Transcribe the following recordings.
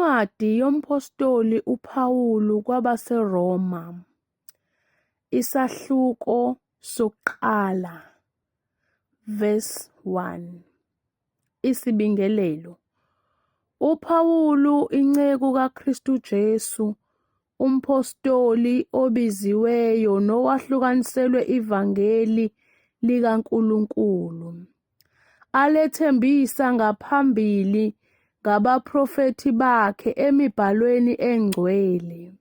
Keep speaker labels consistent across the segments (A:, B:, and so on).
A: Incwadi yomphostoli uPawulu kwabaseRoma, isahluko sokuqala, verse 1. Isibingelelo. UPawulu, inceku kaKristu Jesu, umphostoli obiziweyo nowahlukaniselwe ivangeli likaNkulunkulu, alethembisa ngaphambili ngabaprofethi bakhe emibhalweni engcwele,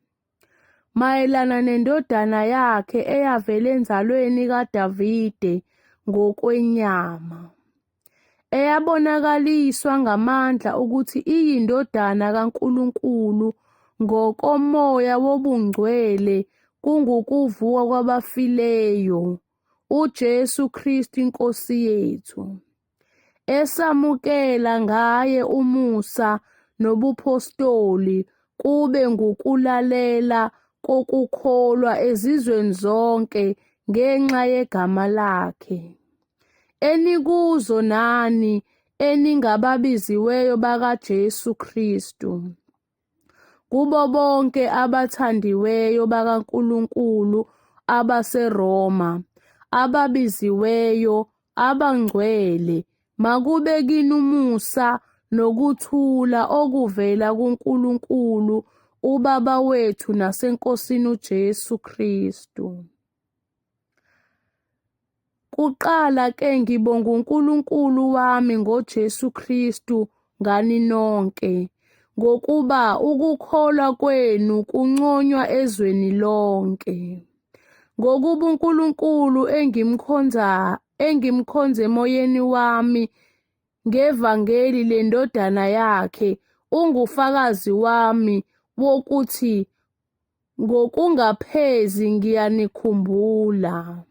A: mayelana nendodana yakhe eyavela enzalweni kaDavide ngokwenyama, eyabonakaliswa ngamandla ukuthi iyindodana kaNkulunkulu ngokomoya wobungcwele kungukuvuka kwabafileyo, uJesu Kristu iNkosi yethu, esamukela ngaye umusa nobuphostoli kube ngukulalela kokukholwa ezizweni zonke ngenxa yegama lakhe, enikuzo nani eningababiziweyo bakaJesu Kristu. Kubo bonke abathandiweyo bakaNkulunkulu abaseRoma, ababiziweyo, abangcwele, makube kini umusa nokuthula okuvela kuNkulunkulu uBaba wethu naseNkosini uJesu Kristu. Kuqala ke ngibonga uNkulunkulu wami ngoJesu Kristu ngani nonke, ngokuba ukukholwa kwenu kunconywa ezweni lonke. Ngokuba uNkulunkulu engimkhonza engimkhonza emoyeni wami ngevangeli lendodana yakhe ungufakazi wami wokuthi ngokungaphezi ngiyanikhumbula.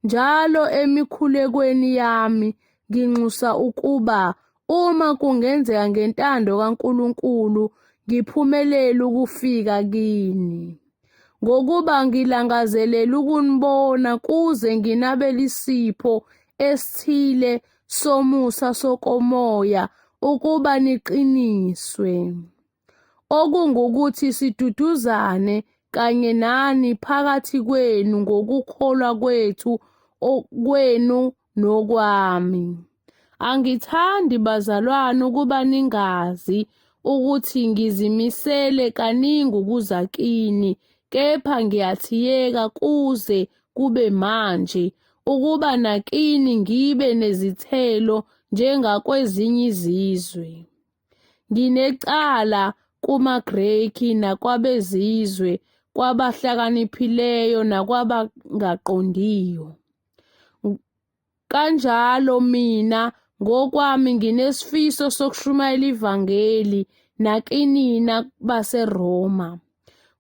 A: Njalo emikhulekweni yami nginxusa ukuba uma kungenzeka ngentando kaNkulunkulu ngiphumelele ukufika kini. Ngokuba ngilangazelela ukunibona kuze nginabele isipho esithile somusa sokomoya ukuba niqiniswe. Okungukuthi siduduzane kanye nani phakathi kwenu ngokukholwa kwethu kwenu nokwami. Angithandi bazalwane ukuba ningazi ukuthi ngizimisele kaningi ukuza kini, kepha ngiyathiyeka kuze kube manje, ukuba nakini ngibe nezithelo njengakwezinye izizwe. Nginecala kumaGreki nakwabezizwe, kwabahlakaniphileyo nakwabangaqondiyo. Kanjalo mina ngokwami nginesifiso sokushumayela ivangeli nakinina baseRoma,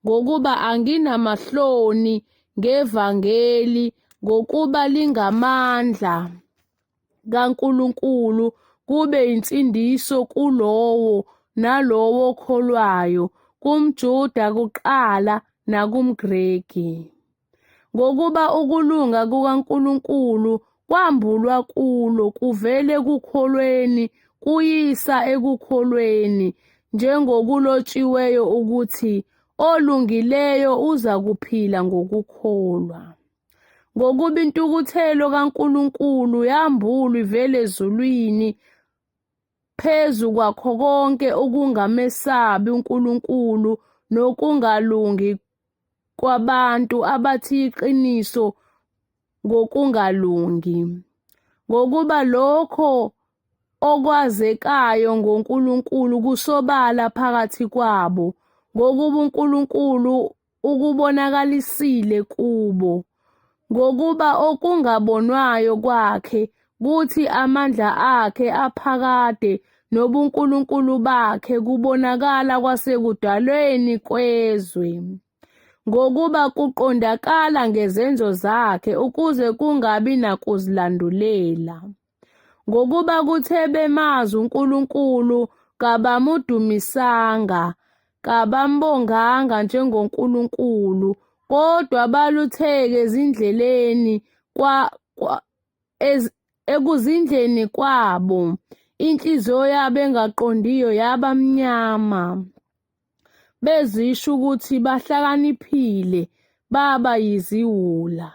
A: ngokuba anginamahloni ngevangeli, ngokuba lingamandla kaNkulunkulu kube insindiso kulowo nalowo okholwayo, kumJuda kuqala nakumGreki. Ngokuba ukulunga kukaNkulunkulu kwambulwa kulo kuvele ekukholweni kuyisa ekukholweni, njengokulotshiweyo ukuthi, olungileyo uzakuphila ngokukholwa. Ngokuba intukuthelo kaNkulunkulu yambulwa ivela ezulwini phezu kwakho konke ukungamesabi uNkulunkulu nokungalungi kwabantu abathi iqiniso ngokungalungi. Ngokuba lokho okwazekayo ngoNkulunkulu kusobala phakathi kwabo, ngokuba uNkulunkulu ukubonakalisile kubo. Ngokuba okungabonwayo kwakhe kuthi amandla akhe aphakade nobuNkulunkulu bakhe kubonakala kwasekudalweni kwezwe. Ngokuba kuqondakala ngezenzo zakhe ukuze kungabi nakuzilandulela. Ngokuba kuthe bemazi uNkulunkulu kabamudumisanga, kabambonganga njengoNkulunkulu, kodwa balutheke ezindleleni kwa, kwa, ez, ekuzindleni kwabo. Inhliziyo yabo engaqondiyo yaba mnyama. Bezisho ukuthi bahlakaniphile, baba yiziwula.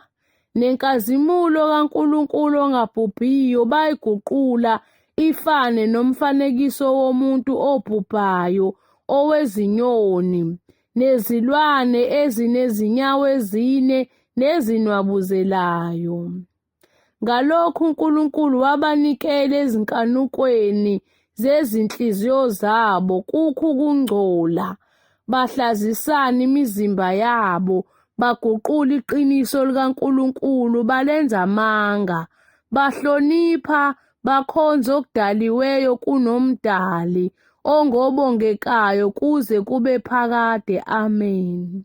A: Nenkazimulo kaNkulunkulu ongabhubhiyo bayiguqula ifane nomfanekiso womuntu obhubhayo, owezinyoni, nezilwane ezinezinyawo ezine nezinwabuzelayo. Ngalokhu uNkulunkulu wabanikela ezinkanukweni zezinhliziyo zabo kukho ukungcola, bahlazisana imizimba yabo, baguqula iqiniso likaNkulunkulu balenza amanga, bahlonipha bakhonza okudaliweyo kunoMdali ongobongekayo kuze kube phakade. Amen.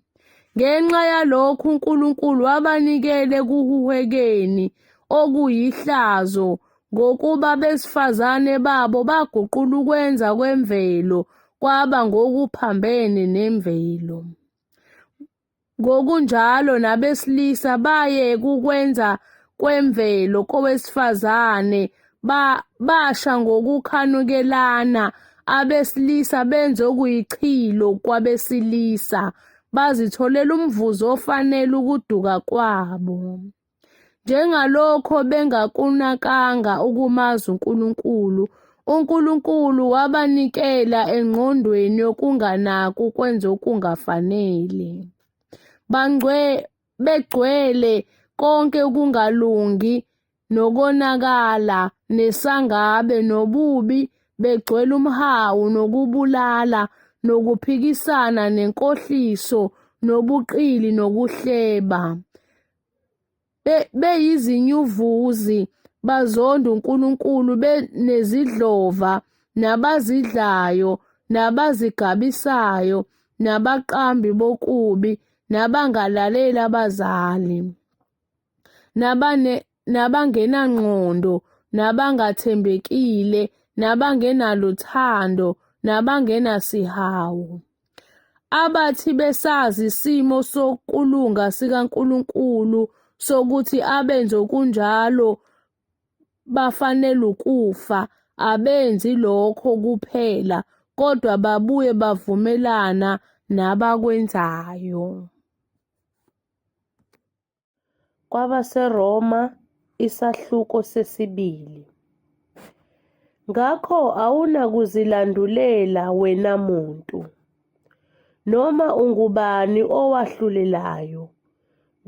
A: Ngenxa yalokhu uNkulunkulu wabanikela ekuhuhekeni okuyihlazo ngokuba abesifazane babo baguqula ukwenza kwemvelo kwaba ngokuphambene nemvelo. Ngokunjalo nabesilisa bayeka ukwenza kwemvelo kowesifazane basha ngokukhanukelana abesilisa benze okuyichilo kwabesilisa bazitholela umvuzo ofanele ukuduka kwabo. Njengalokho bengakunakanga ukumazi uNkulunkulu, uNkulunkulu wabanikela engqondweni yokunganaki ukwenza okungafanele. Bangcwe begcwele konke ukungalungi nokonakala nesangabe nobubi begcwele umhawu nokubulala nokuphikisana nenkohliso nobuqili nokuhleba. Beyizinyuvuzi bazonda uNkulunkulu benezidlova nabazidlayo nabazigabisayo nabaqambi bokubi nabangalaleli abazali nabane nabangenangqondo nabangathembekile nabangenaluthando nabangenasihawu Abathi besazi isimo sokulunga sikaNkulunkulu sokuthi abenze okunjalo bafanele ukufa, abenzi lokho kuphela, kodwa babuye bavumelana nabakwenzayo. KwabaseRoma isahluko sesibili. Ngakho awunakuzilandulela wena muntu, noma ungubani owahlulelayo,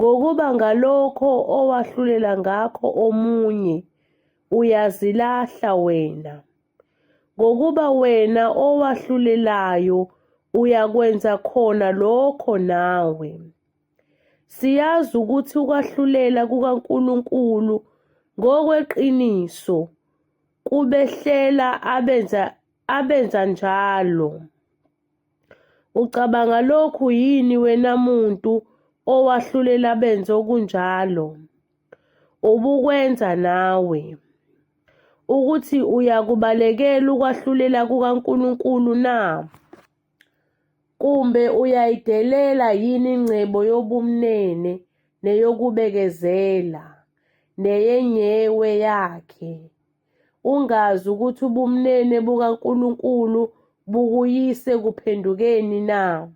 A: ngokuba ngalokho owahlulela ngakho omunye, uyazilahla wena. Ngokuba wena owahlulelayo uyakwenza khona lokho nawe. Siyazi ukuthi ukwahlulela kukaNkulunkulu ngokweqiniso kubehlela abenza abenza njalo. Ucabanga lokhu yini wena muntu owahlulela abenze okunjalo? Ubukwenza nawe. Ukuthi uyakubalekela ukwahlulela kukaNkulunkulu na? Kumbe uyayidelela yini ingcebo yobumnene neyokubekezela neyenyewe yakhe, ungazi ukuthi ubumnene bukaNkulunkulu bukuyise ekuphendukeni na?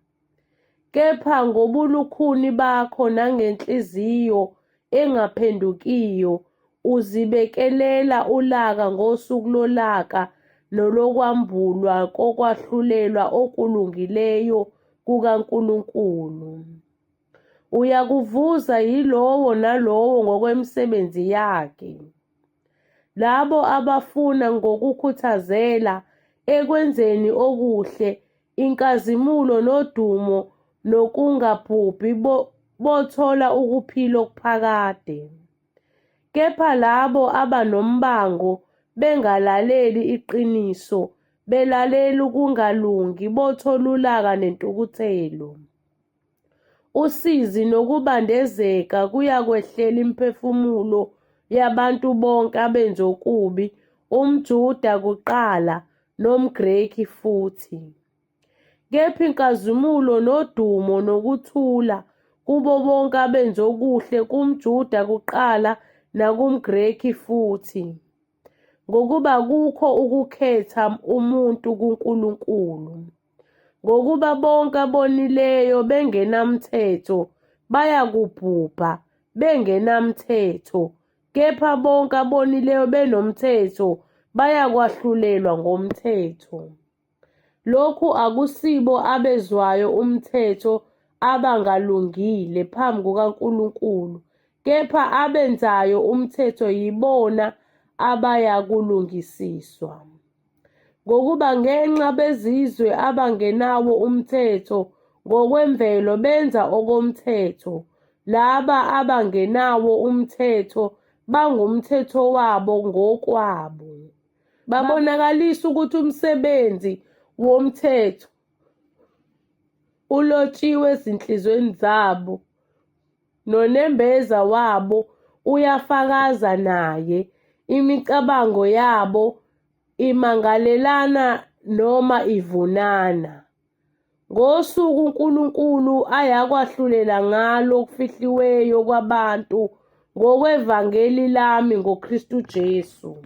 A: Kepha ngobulukhuni bakho nangenhliziyo engaphendukiyo uzibekelela ulaka ngosuku lolaka nolokwambulwa kokwahlulelwa okulungileyo kukaNkulunkulu. Uyakuvuza yilowo nalowo ngokwemisebenzi yakhe. Labo abafuna ngokukhuthazela ekwenzeni okuhle inkazimulo nodumo nokungabhubhi bothola ukuphila okuphakade. Kepha labo abanombango bengalaleli iqiniso, belalela ukungalungi bothola ulaka nentukuthelo. Usizi nokubandezeka kuyakwehlela imiphefumulo yabantu bonke abenza okubi, umJuda kuqala nomGreki futhi. Kepha inkazimulo nodumo nokuthula kubo bonke abenza okuhle kumJuda kuqala nakumGreki futhi. Ngokuba akukho ukukhetha umuntu kuNkulunkulu. Ngokuba bonke abonileyo bengenamthetho bayakubhubha bengenamthetho, kepha bonke abonileyo benomthetho bayakwahlulelwa ngomthetho. Lokhu akusibo abezwayo umthetho abangalungile phambi kukaNkulunkulu, kepha abenzayo umthetho yibona abayakulungisiswa. Ngokuba ngenxa bezizwe abangenawo umthetho ngokwemvelo benza okomthetho, laba abangenawo umthetho bangumthetho wabo ngokwabo. Babonakalisa ukuthi umsebenzi womthetho ulotshiwe ezinhliziyweni zabo, nonembeza wabo uyafakaza naye, imicabango yabo imangalelana noma ivunana. Ngosuku uNkulunkulu ayakwahlulela ngalo okufihliweyo kwabantu ngokwevangeli lami ngoKristu Jesu.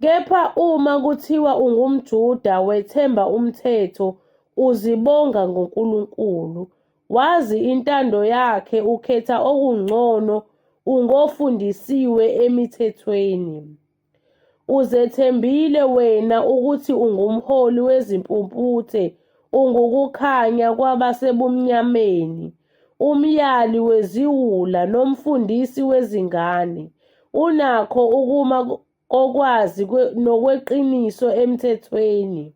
A: Kepha uma kuthiwa ungumJuda wethemba umthetho, uzibonga ngoNkulunkulu, wazi intando yakhe, ukhetha okungcono, ungofundisiwe emithethweni. Uzethembile wena ukuthi ungumholi wezimpumputhe, ungukukhanya kwabasebumnyameni, umyali weziwula nomfundisi wezingane. Unakho ukuma kokwazi nokweqiniso emthethweni.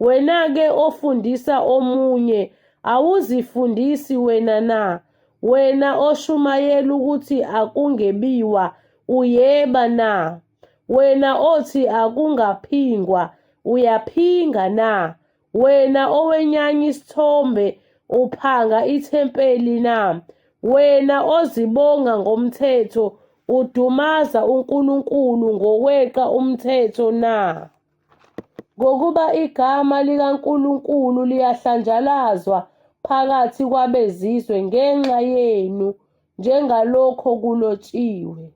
A: Wena-ke ofundisa omunye, awuzifundisi wena na? Wena oshumayela ukuthi akungebiwa, uyeba na? Wena othi akungaphingwa, uyaphinga na? Wena owenyanya isithombe, uphanga ithempeli na? Wena ozibonga ngomthetho, udumaza uNkulunkulu ngokweqa umthetho na? Ngokuba igama likaNkulunkulu liyahlanjalazwa phakathi kwabezizwe ngenxa yenu, njengalokho kulotshiwe.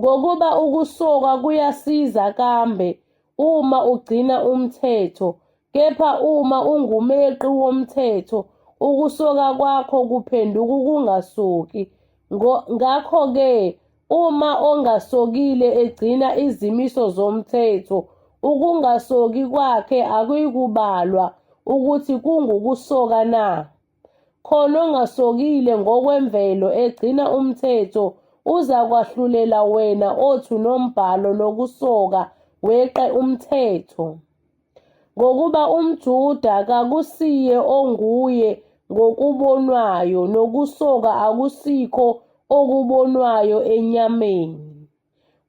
A: Ngokuba ukusoka kuyasiza kambe uma ugcina umthetho, kepha uma ungumeqi womthetho, ukusoka kwakho kuphenduka ukungasoki. Ngakho-ke uma ongasokile egcina izimiso zomthetho, ukungasoki kwakhe akuyikubalwa ukuthi kungukusoka na? Khona ongasokile ngokwemvelo egcina umthetho uzakwahlulela wena othi unombhalo nokusoka weqe umthetho. Ngokuba umJuda kakusiye onguye ngokubonwayo, nokusoka akusikho okubonwayo enyameni.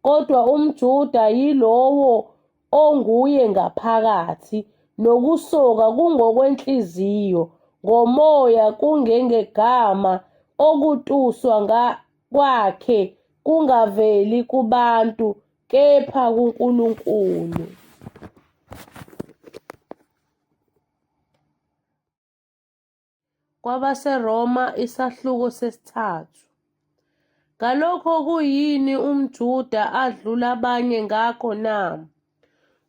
A: Kodwa umJuda yilowo onguye ngaphakathi, nokusoka kungokwenhliziyo, ngomoya kungengegama, okutuswa kwakhe kungaveli kubantu, kepha kuNkulunkulu. KwabaseRoma isahluko sesithathu. Ngalokho kuyini umJuda adlula abanye ngakho na?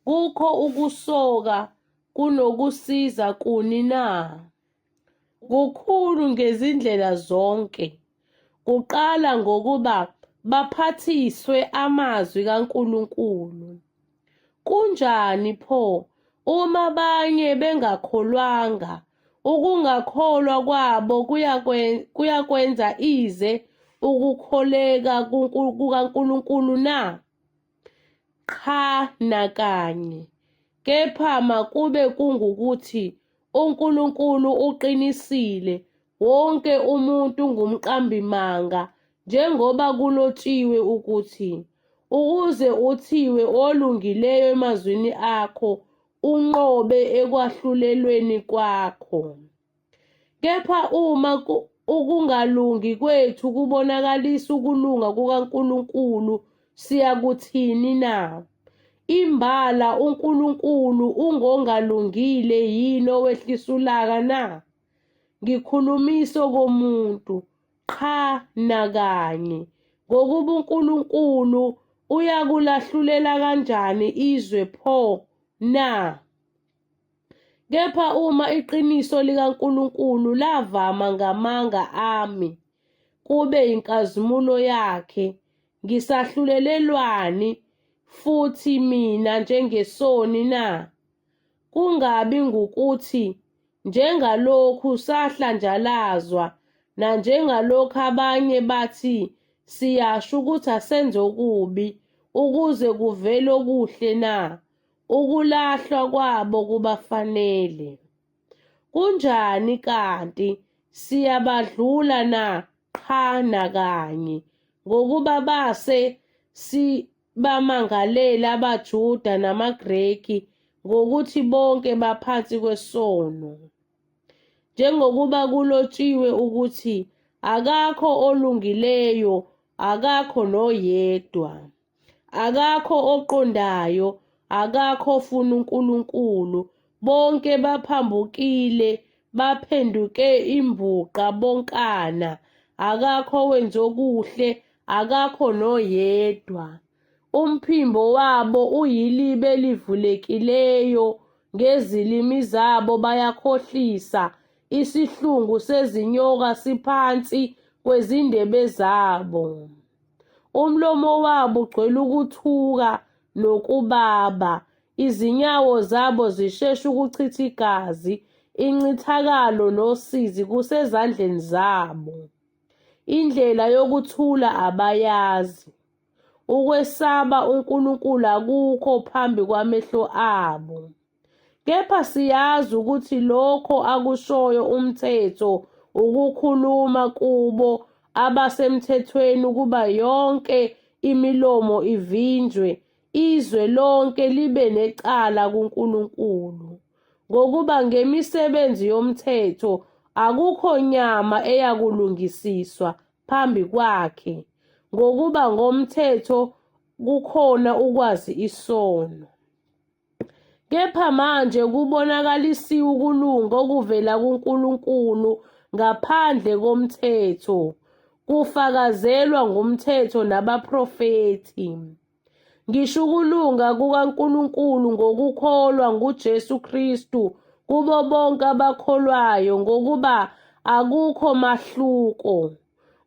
A: Kukho ukusoka kunokusiza kuni na? Kukhulu ngezindlela zonke. Kuqala ngokuba baphathiswe amazwi kaNkulunkulu. Kunjani pho uma abanye bengakholwanga? Ukungakholwa kwabo kuyakwenza ize ukukholeka kukaNkulunkulu na? Qha nakanye. Kepha makube kungukuthi uNkulunkulu uqinisile, wonke umuntu ungumqambimanga, njengoba kulotshiwe ukuthi, Ukuze uthiwe olungileyo emazwini akho, unqobe ekwahlulelweni kwakho. Kepha uma ukungalungi kwethu kubonakalisa ukulunga kukaNkulunkulu, siyakuthini na? Imbala uNkulunkulu ungongalungile yini owehlisa ulaka na? Ngikhulumisa okomuntu, qha nakanye, ngokuba uNkulunkulu Uyakulahlulela kanjani izwe pho na? Kepha uma iqiniso likaNkulunkulu lavama ngamanga ami, kube yinkazimulo yakhe, ngisahlulelelwani futhi mina njengesoni na? Kungabi ngukuthi njengalokhu sahlanjalazwa nanjengalokhu abanye bathi siyasho ukuthi asenze okubi ukuze kuvele okuhle na? Ukulahlwa kwabo kubafanele. Kunjani kanti siyabadlula na? Qha nakanye, ngokuba base sibamangalela abaJuda namaGreki ngokuthi bonke baphansi kwesono. Njengokuba kulotshiwe ukuthi akakho olungileyo, akakho noyedwa. Akakho oqondayo, akakho ofuna uNkulunkulu. Bonke baphambukile, baphenduke imbuqa bonkana. Akakho owenza okuhle, akakho noyedwa. Umphimbo wabo uyilibe elivulekileyo, ngezilimi zabo bayakhohlisa. Isihlungu sezinyoka siphansi kwezindebe zabo. Umlomo wabo ugcwele ukuthuka nokubaba, izinyawo zabo zishesha ukuchitha igazi, incithakalo nosizi kusezandleni zabo. Indlela yokuthula abayazi. Ukwesaba uNkulunkulu akukho phambi kwamehlo abo. Kepha siyazi ukuthi lokho akushoyo umthetho ukukhuluma kubo abasemthethweni ukuba yonke imilomo ivinjwe, izwe lonke libe necala kuNkulunkulu. Ngokuba ngemisebenzi yomthetho akukho nyama eyakulungisiswa phambi kwakhe, ngokuba ngomthetho kukhona ukwazi isono. Kepha manje kubonakalisiwe ukulunga okuvela kuNkulunkulu ngaphandle komthetho, kufakazelwa ngumthetho nabaprofethi. Ngisho ukulunga kukaNkulunkulu ngokukholwa nguJesu Kristu kubo bonke abakholwayo ngokuba akukho mahluko,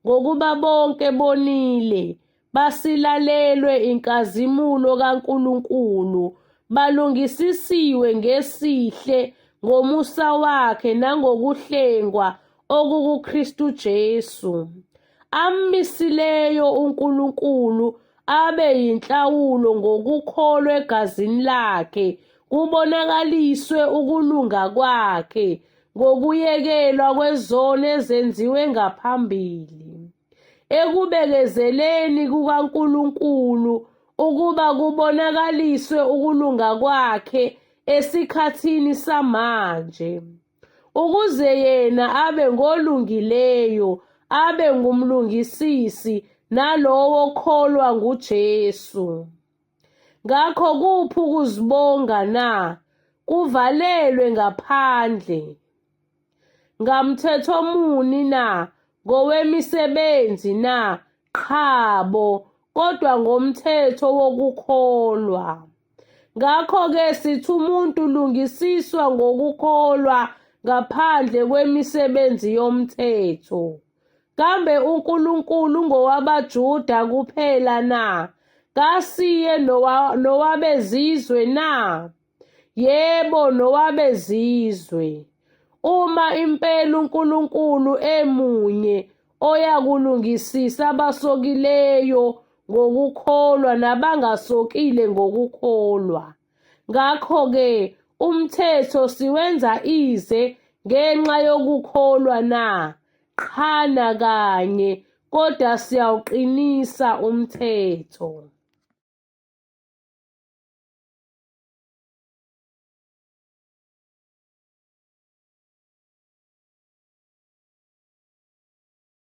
A: ngokuba bonke bonile basilalelwe inkazimulo kaNkulunkulu, balungisisiwe ngesihle ngomusa wakhe nangokuhlengwa okukuKristu Jesu. Ammisileyo uNkulunkulu abe yinhlawulo ngokukholwa egazini lakhe, kubonakaliswe ukulunga kwakhe ngokuyekelwa kwezono ezenziwe ngaphambili. Ekubekezeleni kukaNkulunkulu ukuba kubonakaliswe ukulunga kwakhe esikhathini samanje, ukuze yena abe ngolungileyo, abe ngumlungisisi nalowo okholwa nguJesu. Ngakho kuphi ukuzibonga na? Kuvalelwe ngaphandle. Ngamthetho muni na? Ngowemisebenzi na? Qhabo, kodwa ngomthetho wokukholwa. Ngakho-ke sithi umuntu ulungisiswa ngokukholwa ngaphandle kwemisebenzi yomthetho. Kambe uNkulunkulu ungowabaJuda kuphela na? Kasiye nowabezizwe na? Yebo, nowabezizwe. Uma impela uNkulunkulu emunye oyakulungisisa abasokileyo ngokukholwa nabangasokile ngokukholwa. Ngakho-ke umthetho siwenza ize ngenxa yokukholwa na? Qha nakanye, kodwa siyawuqinisa umthetho.